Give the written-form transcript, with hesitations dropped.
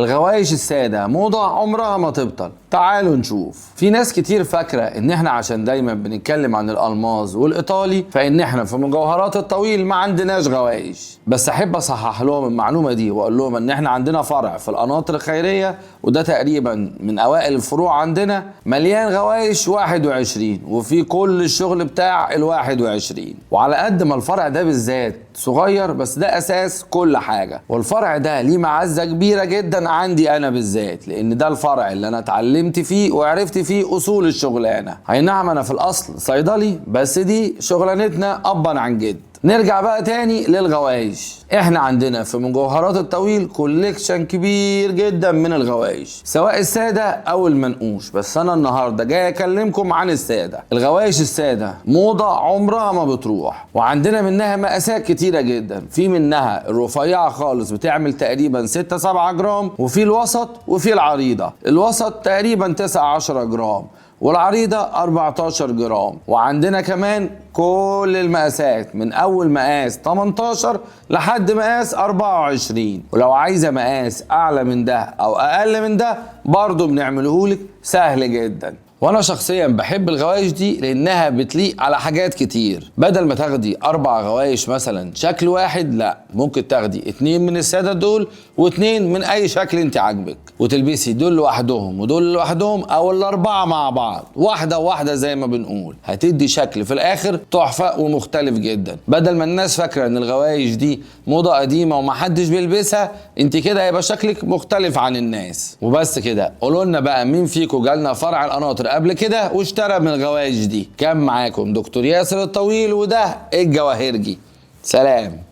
الغوايش السادة موضة عمرها ما تبطل. تعالوا نشوف. في ناس كتير فاكرة ان احنا عشان دايما بنتكلم عن الالماظ والايطالي فان احنا في مجوهرات الطويل ما عندناش غوايش، بس احب اصحح لهم المعلومة دي واقول لهم ان احنا عندنا فرع في القناطر الخيرية، وده تقريبا من اوائل الفروع عندنا، مليان غوايش 21، وفي كل الشغل بتاع ال21. وعلى قد ما الفرع ده بالذات صغير، بس ده اساس كل حاجة، والفرع ده ليه معزة كبيرة جدا عندي انا بالذات، لان ده الفرع اللي انا اتعلمت فيه وعرفت فيه اصول الشغلانة. اي نعم انا في الاصل صيدلي، بس دي شغلانتنا ابا عن جد. نرجع بقى تاني للغوايش. احنا عندنا في مجوهرات الطويل collection كبير جدا من الغوايش، سواء السادة او المنقوش، بس انا النهاردة جاي اكلمكم عن السادة. الغوايش السادة موضة عمرها ما بتروح، وعندنا منها مقاسات كتيرة جدا. في منها الرفيعة خالص بتعمل تقريبا 6-7 جرام، وفي الوسط وفي العريضة. الوسط تقريبا 9-10 جرام، والعريضة 14 جرام. وعندنا كمان كل المقاسات من أول مقاس 18 لحد مقاس 24، ولو عايزة مقاس أعلى من ده أو أقل من ده برضو بنعملهولك سهل جدا. وانا شخصيا بحب الغوايش دي لانها بتليق على حاجات كتير. بدل ما تاخدي 4 غوايش مثلا شكل واحد، لا، ممكن تاخدي 2 من السادة دول و2 من اي شكل انت عاجبك، وتلبسي دول لوحدهم ودول لوحدهم او ال4 مع بعض، واحدة واحدة زي ما بنقول. هتدي شكل في الاخر تحفة ومختلف جدا. بدل ما الناس فاكرة ان الغوايش دي موضة قديمة ومحدش بيلبسها، انت كده هيبقى شكلك مختلف عن الناس. وبس كده، قولوا لنا بقى مين فيكم جالنا فرع القناطر قبل كده واشترى من الغوايش دي؟ كان معاكم دكتور ياسر الطويل، وده الجواهرجي. سلام.